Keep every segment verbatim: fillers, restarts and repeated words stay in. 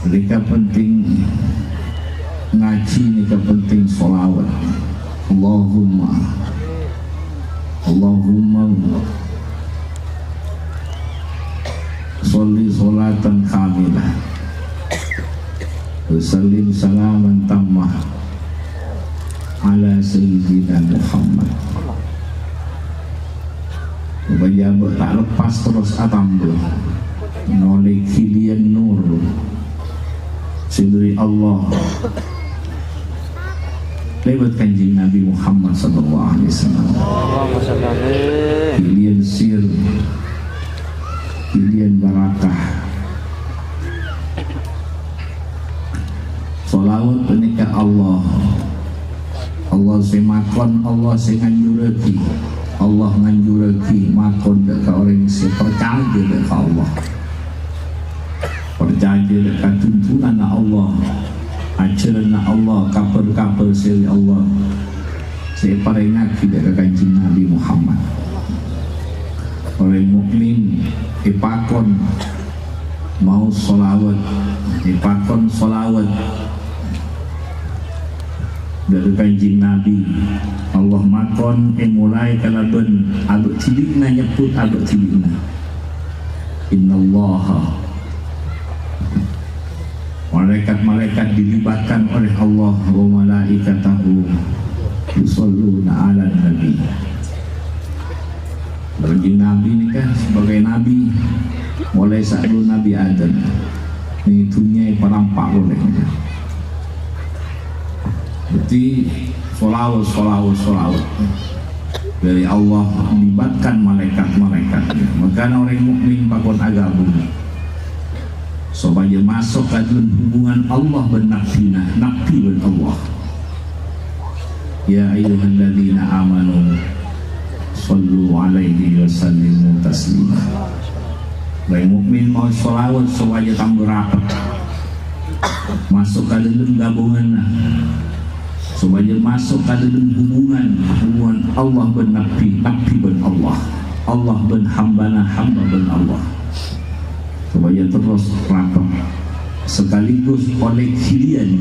Nèka penting ngajhi, nèka penting sholawat. Allahumma, Allahumma sholli sholatan kamilah, wa sallim salaman tammah ala Sayyidina Muhammad. Bâjâ bâ' ta' lepas terros atamba. Nolè ghiliyân nur sè èbèrri' Allah lèbât Kanjeng Nabi Muhammad sallallahu alaihi wasallam. Allahumma shalli alaihi. Ghiliyân sir, ghiliyân barakah. Sholawat panèka Allah. Allah sè makon, Allah sè nganjurraghi. Allah nganjurraghi makon dâ' ka orèng sè parcajâ dâ' ka Allah. Parcajâ dâ' ka tuntunanna Allah, ajhârânna Allah, kabhâr-kabhâr sè dâri Allah, sè èparèngaghi dâ' ka Kanjeng Nabi Muhammad. Orèng mukmin èpakon maos sholawat, èpakon sholawat dâ' ka Kanjeng Nabi. Allah makon èmolaè kalabân abâ' cèdhi'na, nyebbhut abâ' cèdhi'na. Innallaha, malaikat-malaikat dilibatkan oleh Allah, wa malaikatahu yusholluna 'alan nabi. Kanjeng Nabi nèka sebagai nabi, molaè sabellunna Nabi Adam. Nèng dhunnya èparampa' polè. Dhâddhi, sholawat, sholawat, sholawat dâri Allah, libatkan malaikat-malaikatnya. Mangkana orèng mukmin pakon aghâbung sopajâ maso' ka dâlem hubungan Allah bân nabbhina, nabbhi bân Allah. Ya ayyuhalladzina amanu shollu alaihi wa sallimu taslima. Orèng mukmin maos sholawat sopajâ tambâ rapet maso' ka dâlem ghâbunganna, sopajâ maso' ka dâlem hubungan, hubungan Allah bân nabbhi, nabbhi bân Allah, Allah bân hambâna, hambâ bân Allah. Sopajâ terros rapet sekaligus olè ghiliyân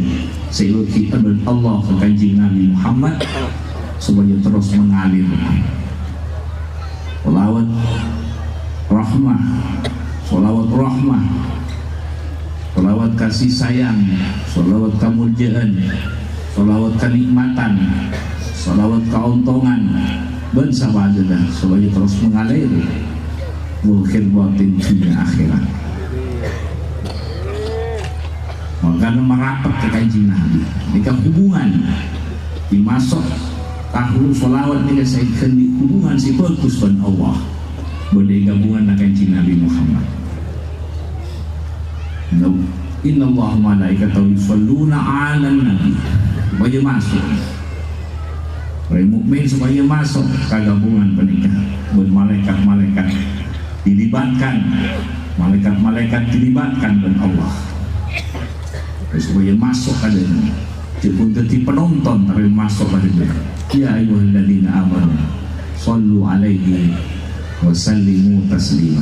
sè èwâkilè bân Allah ka Kanjeng Nabi Muhammad, sopajâ terros mengalir. Sholawat rahmah, sholawat rahmah, sholawat kasih sayang, sholawat kamoljâ'ân, sholawat kanikmatan, sholawat kaontongan, bân sabhâjâna sopajâ terros mengalir, zahir batin, dhunnya akhèrat. Mangkana marapet ka Kanjeng Nabi. Nèka hubungan. Dimaso' ka hu-, sholawat nèka sè èghândhi' hubungan sè bhâghus bân Allah. Bân è ghâbunganna Kanjeng Nabi Muhammad. Inna, innallaha malaikatahu yusholluna 'alan nabi. Sopajâ maso'. Orèng mukmin sopajâ maso' ka ghâbungan panèka. Bân malaikat-malaikat dilibatkan. Malaikat-malaikat dilibatkan bân Allah. Sopajâ maso' ka dâlem. Jhâ' pon dhâddhi penonton, tapè maso' ka dâlem. Ya ayyuhalladzina amanu, shollu alaihi wa sallimu taslima.